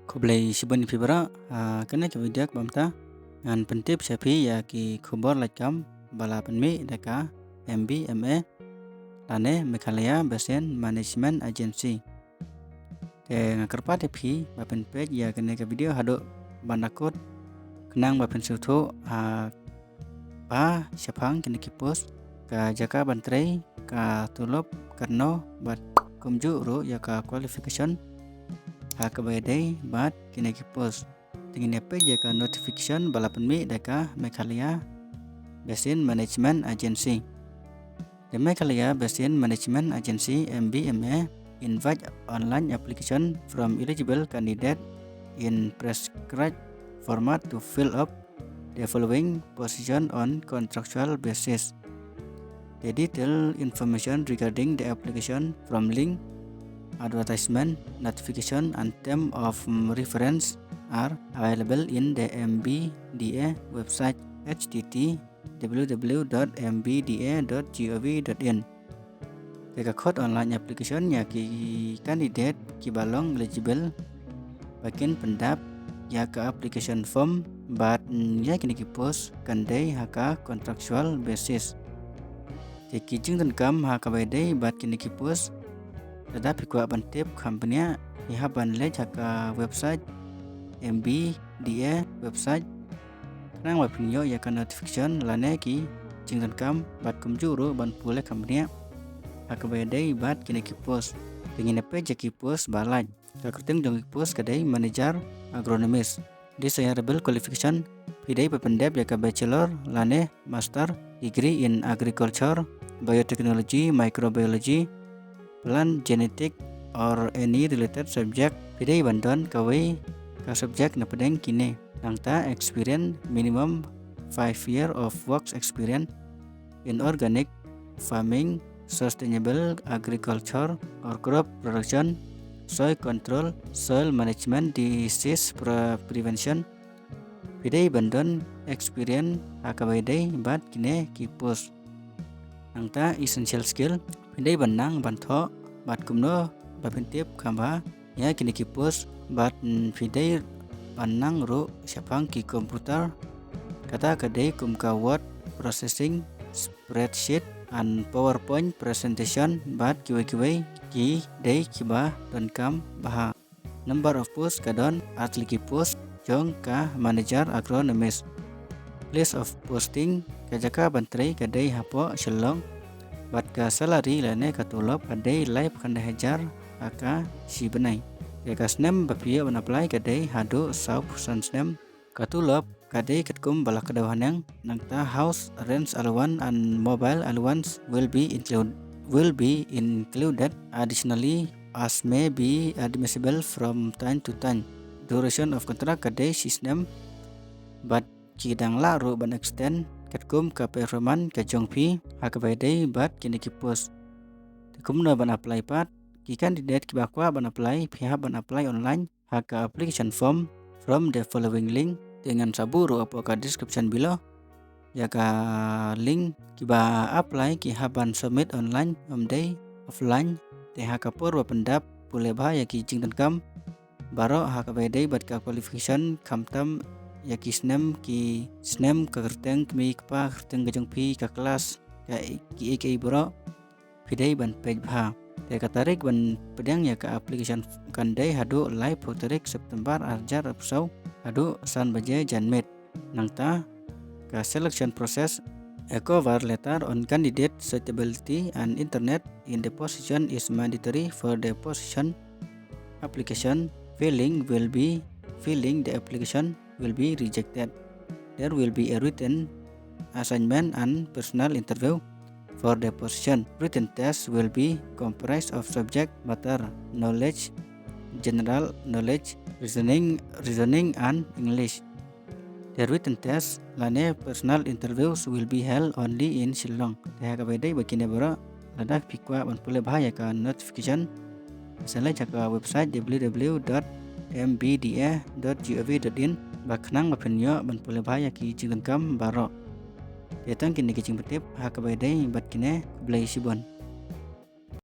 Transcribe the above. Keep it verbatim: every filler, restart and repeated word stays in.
Khublei shibun ïa phi baroh, ha kane ka video kaba mynta ngan pyntip sha phi ïa ki khubor lad kam ba la pynmih da ka M B M A lane Meghalaya Basin Management Agency. Te nga kyrpad ïa phi ba phin peit ïa kane ka video haduh ban da kut khnang ba phin sngewthuh ha ba shaphang kine ki post, ka jaka ban trei, ka tulop, ka rno bad kumjuh ruh ïa ka qualification ha kaba ïadei bad kine ki post. Te ngin ïa peit ïa ka notification ba la pynmih da ka Meghalaya Basin Management Agency. The Meghalaya Basin Management Agency, M B M A, invite online application from eligible candidate in prescribed format to fill up the following position on contractual basis. The detailed information regarding the application from link, advertisement, notification and term of reference are available in the M B D A website, H T T W W W dot M B D A dot gov dot in. Te ka khot online application ïa ki candidate kiba long eligible ba kin pyndap ïa ka application form bad ïa kine ki post kan dei ha ka contractual basis. Te ki jingdonkam ha kaba ïadei bad kine ki post, lada phi kwah ban tip kham bniah, phi hap ban leit ha ka website, M B D A website, khnang ba phin ïoh ïa ka notification lane ki jingdonkam bad kumjuh ruh ban pule kham bniah ha kaba ïadei bad kine ki post. Te ngin ïa peit ïa ki post ba lait. Ka kyrteng jong ki post ka dei Manager Agronomist. Desirable qualification, phi dei ba pyndep ïa ka bachelor lane master degree in agriculture, biotechnology, microbiology, plant genetic or any related subject. Phi dei ban don kawei ka subject napdeng kine. Nangta experience, minimum five year of works experience in organic farming, sustainable agriculture or crop production, soil control, soil management, disease pre-, prevention. Phi dei ban don experience ha kaba ïadei bad kine ki post. Nangta essential skill, phi dei ban nang ban thoh bad kumno ba phin tip kham bha ïa kine ki post bad, mm, phi dei ban nang ruh shaphang ki computer, kata ka dei kum ka word processing, spreadsheet and PowerPoint presentation bad kiwei kiwei ki dei kiba donkam bha. Number of post ka don ar tylli ki post jong ka Manager Agronomist. Place of posting, ka jaka ban trei ka dei hapoh Shillong. Bad ka salary lane ka tulop ka dei laiphew khyndai hajar ha ka shi bnai. Te ka snem ba phi ïoh ban apply ka dei haduh sawphew san snem. Ka tulop ka dei katkum ba la kdew haneng. Nangta house rent allowance and mobile allowance will be include, will be included additionally as may be admissible from time to time. Duration of contract ka dei shi snem bad ki dang lah ruh ban extend katkum ka performance ka jong phi ha kaba ïadei bad kine ki post. Te kumno ban apply pat? Ki candidate kiba kwah ban apply, phi hap ban apply online ha ka application form from the following link. Te ngan sa buh ruh hapoh ka description below ïa ka link. Kiba apply ki hap ban submit online, ym dei offline. Te ha ka por ba pyndap, pule bha ïa ki jingdonkam baroh ha kaba ïadei bad ka qualification, khamtam ïa ki snem, ki snem, ka kyrteng kmie kpa, kyrteng ka jong phi, ka class, ka, kiei kiei baroh phi dei ban peit bha. Te ka tarik ban pdiang ïa ka application kan dei haduh laiphew tarik September ar hajar arphew saw haduh san baje janmiet. Nangta ka selection process, a cover letter on candidate suitability and interest in the position is mandatory for the position. Application filling will be, filling the application will be rejected. There will be a written assignment and personal interview for the position. Written test will be comprised of subject matter knowledge, general knowledge, reasoning, reasoning and English. The written test lane personal interviews will be held only in Shillong. Te ha kaba ïadei bad kine baroh, lada phi kwah ban pule bha ïa ka notification, sa leit ha ka website W W W dot M B D A dot gov dot in ba khnang ba phin ïoh ban pule bha ïa ki jingdonkam baroh. Te tang kine ki jingpyntip ha kaba ïadei bad kine, khublei shibun.